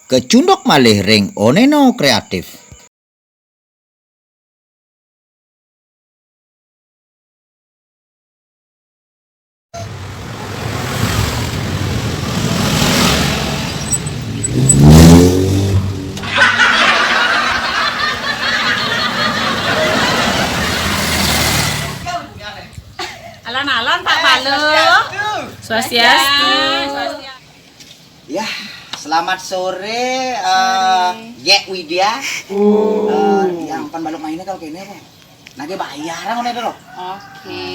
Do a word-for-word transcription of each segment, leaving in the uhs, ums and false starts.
Kecundhuk malih ring Oneno Kreatif. Alon-alon, Pak Maluk. Swastiastu. Swastiastu. Ya, selamat sore, eh, Yek Widya. Eh, yang pan Baluk mainnya kalau kene apa? Nage bayar ngono itu loh. Oke.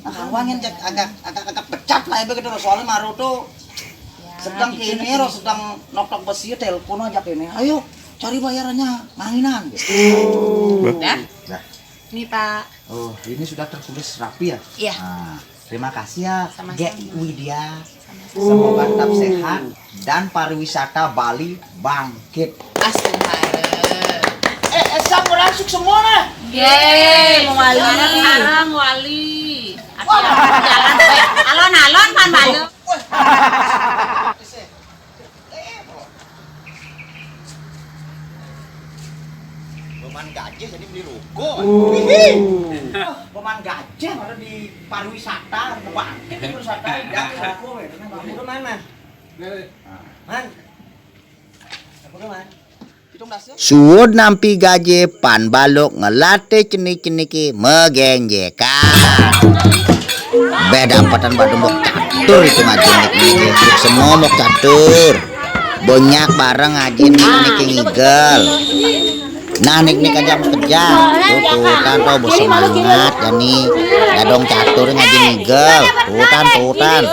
Nah, kamu yang agak, agak, agak pecat lah ya begitu loh. Soalnya Maru tuh sedang kene loh, sedang nok-nok besi, telepon aja kene. "Ayo, cari bayarannya, manginan," gitu. Dah. Dah. Ini, Pak. Oh, ini sudah tertulis rapi ya? Iya. Nah, terima kasih ya, sama-sama. Gek Widya. Sama-sama. Semoga tetap sehat dan pariwisata Bali bangkit. Astungkara. Eh, eh, sam, orang suk semua nah. Yeay, mau wali. Sekarang, sekarang wali. Wah. Jalan, eh, alon-alon pan malu. Wah. Peman gajah jadi beli ruko. Peman gajah malah di pariwisata, bangkit di pariwisata, di ruko, ya. Peman mana? Man. Apa, Man? Suud nampi gaje pan Baluk ngelatih cenik-cenike magenjekan. Beh dapetan badu mbok catur itu ngaji nik-nike. Semua mbok catur. Banyak bareng ngaji nik-nike ngigel. Nah, nik-nik aja kejam. Tuh, tutan tuh, bos semangat jani. Dadong catur ngaji ngigel. Tutan, tutan.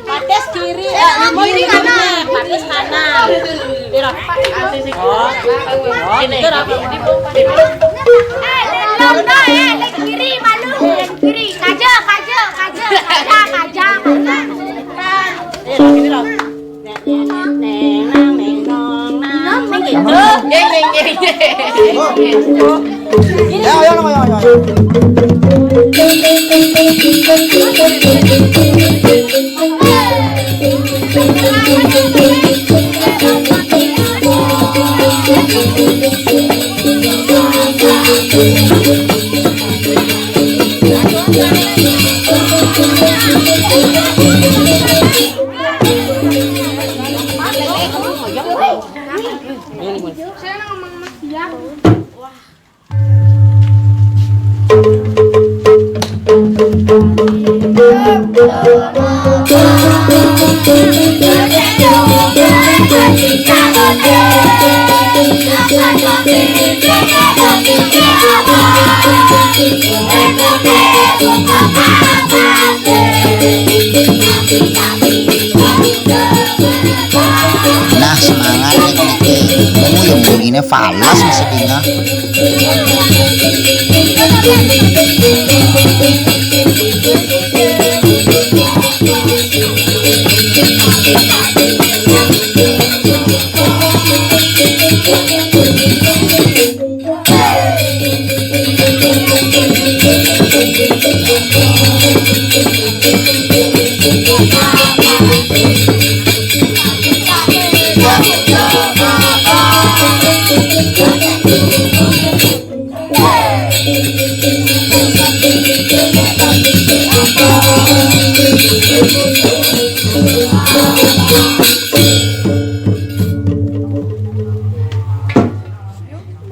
Pates kiri, eh, kiri kanan, pates kanan. Kiri. Oh, oh, gitu, Raka. Eh, kiri, malu. Kiri, kaja, kaja, kaja, kaja, kaja, kaja. Kiri, kiri, Raka. Neng, neng, neng, nong, nang, neng, gitu. Neng, neng, neng, neng. Ya, ayo, ayo, ayo, ayo. Nah, semangat nih, niki. Kamu yang begini falas mesti dina.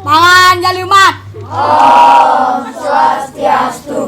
Mangan jali umat. Om Swastiastu.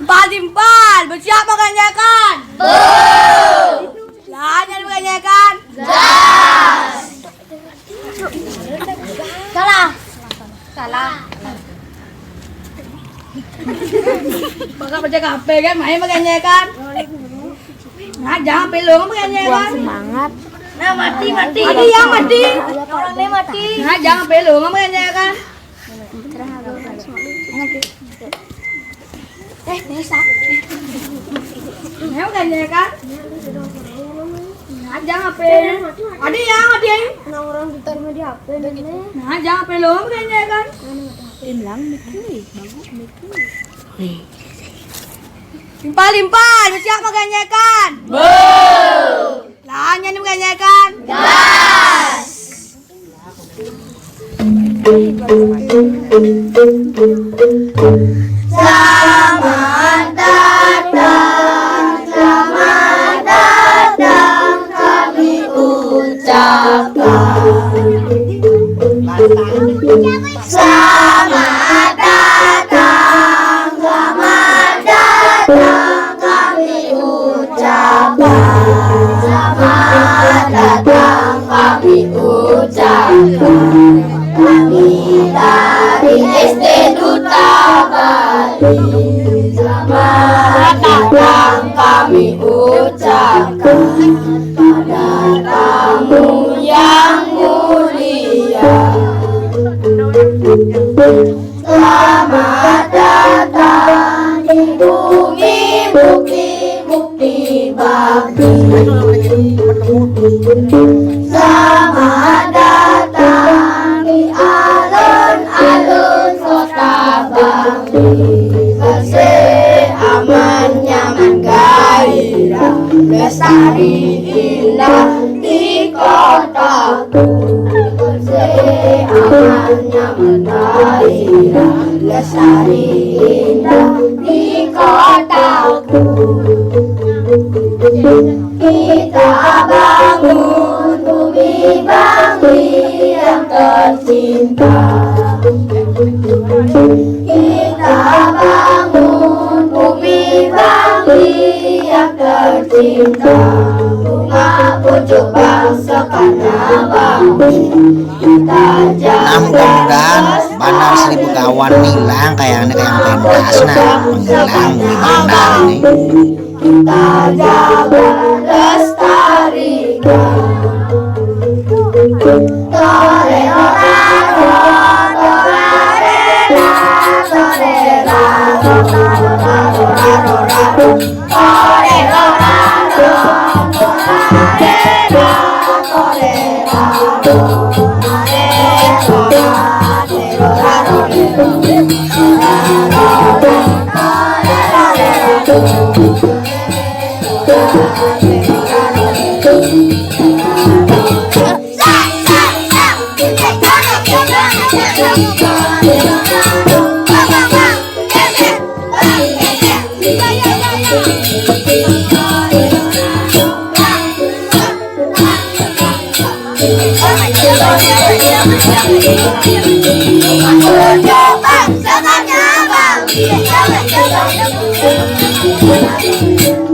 Empat timpal, bersiap makan ikan. Lah, jangan makan ikan. Gas. Bakal pecah kape kan, main makan nyekan. Nah, jangan pelu makan nyekan. Buang semangat. Nah, mati, mati. Mati ya, mati. Orangnya mati. Nah, jangan pelu makan nyekan. Eh, bisa. Nah, makan nyekan. Nah, jangan pe. Ada yang, ada yang. Nah, orang gitar mah di H P. Nah, jangan pelu makan nyekan. Imlang mikir, bagus mikir. Limpah, limpah, nu siap makan nyekan. Lah, nyani makan nyekan. Gas. Selamat datang, selamat datang kami ucapkan. Selamat datang, selamat datang kami ucapkan. Selamat datang kami ucapkan. Kami dari S D Duta Bali. Selamat datang kami ucapkan pada tamu yang mulia. Selamat datang di bumi bukti-bukti bakti. Selamat datang di alun-alun kota Bangli. Bersih, aman, nyaman, gairah, lestari, indah di kotaku. Bersih, aman, nyaman, gairah, lestari, indah di kotaku. Kita bangun bumi Bangli yang tercinta. Kita bangun bumi Bangli yang tercinta. Bunga pucuk bangsa karena Bangli. Kita jaga. Nah, mudah-mudahan bandar Seribu Kawan hilang kayaknya, kayak pentas, nah, menghilang di bandar ini. Kita jaga lestarikan. Toreroraro, torarera, toreraro, toreraro.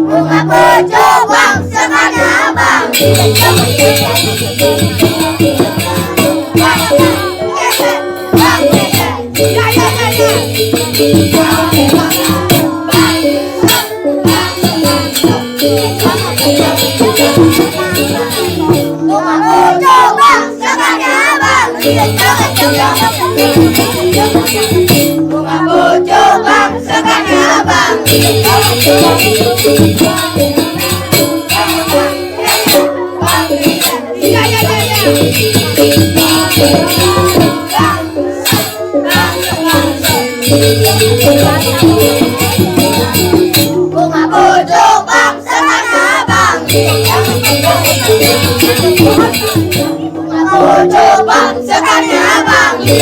Bunga pucuk bangsa karena Bangli. Bunga pucuk bangsa karena Bangli. Bunga pucuk bangsa karena Bangli.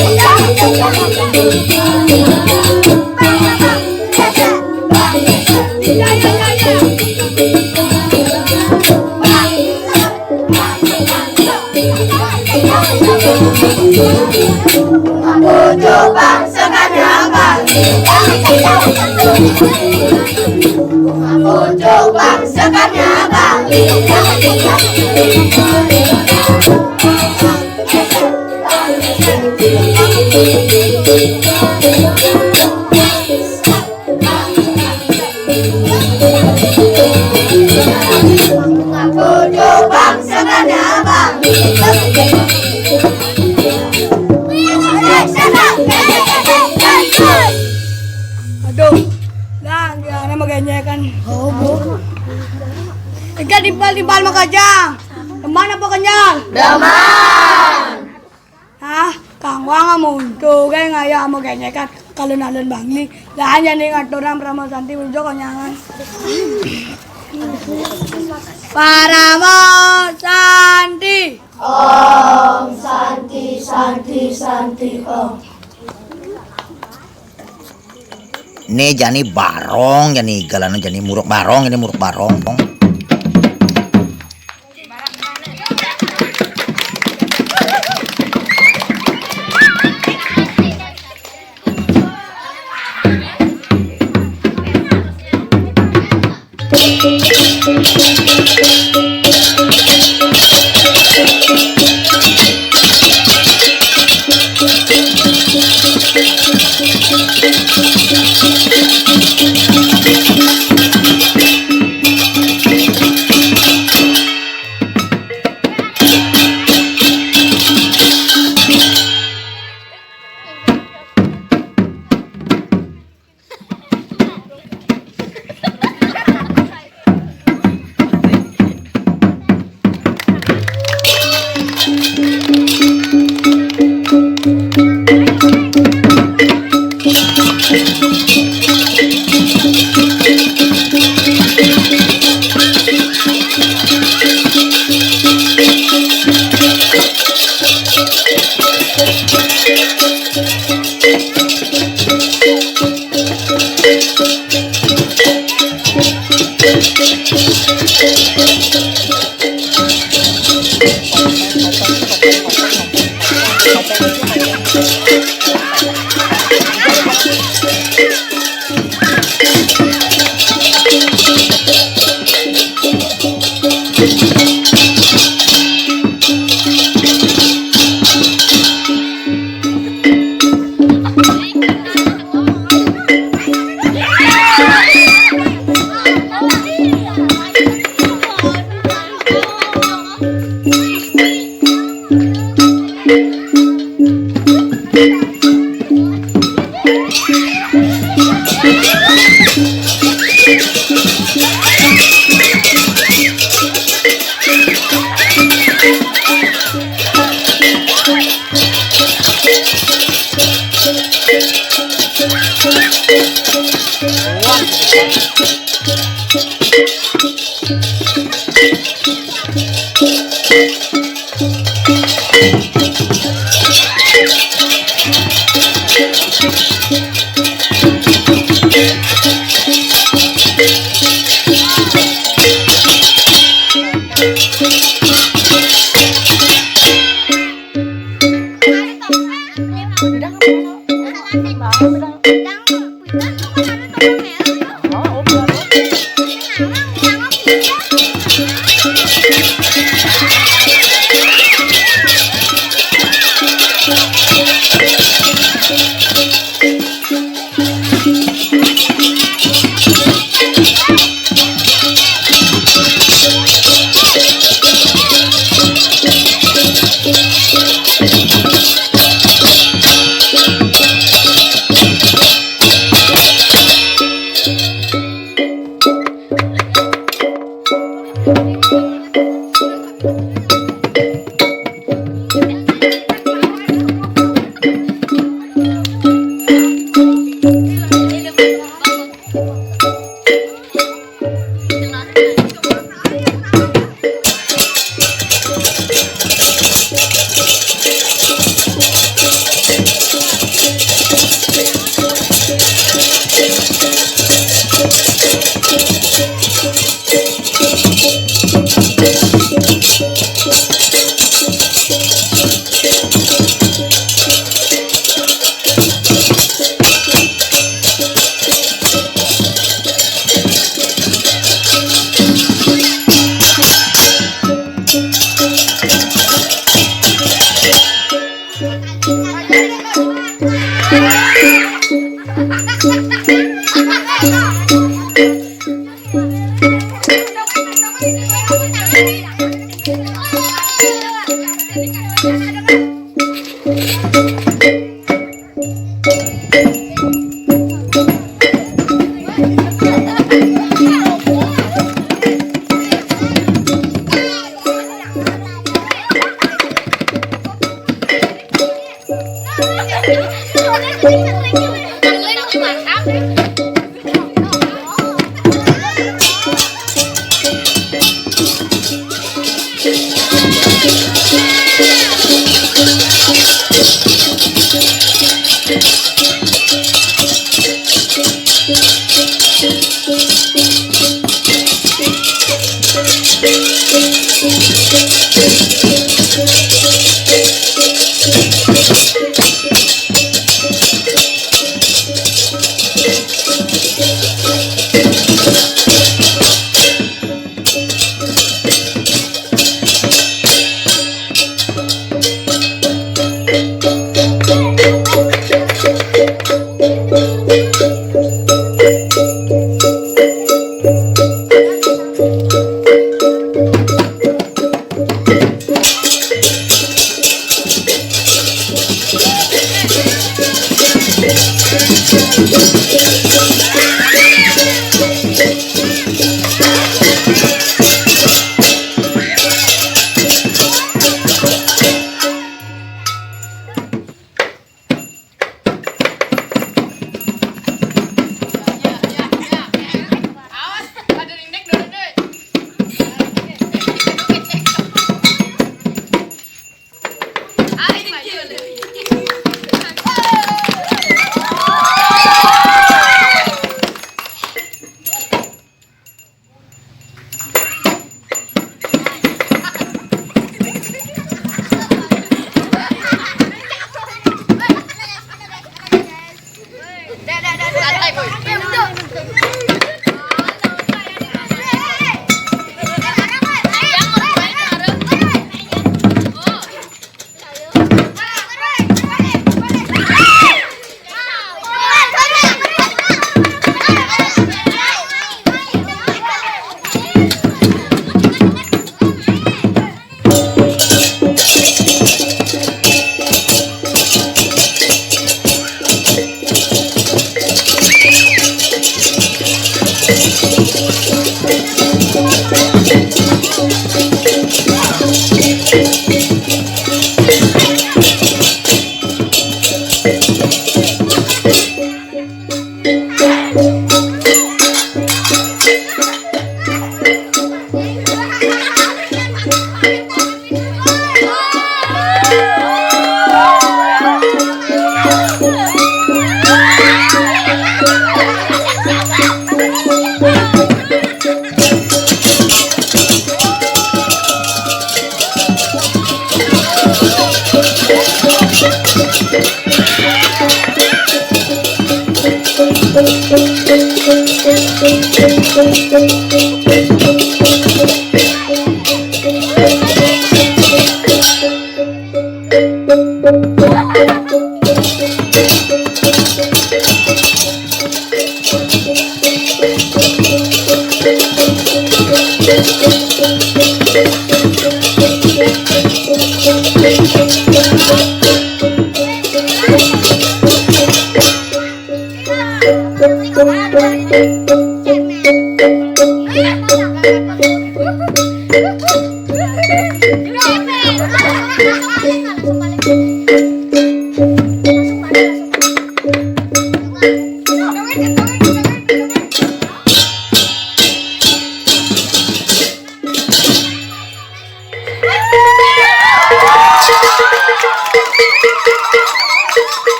Bunga pucuk bangsa karena Bangli. Jang, demen apa kenyal? Demen. Hah, kang wang amu untu kae ngaya amu kenyekan kalun-alun Bangli. Lah jani ngaturang Parama Santi unjuk konyangan. Parama Santi. Om Santi, Santi, Santi, Om. Né jani barong, jani galana jani muruk barong, jani muruk barong.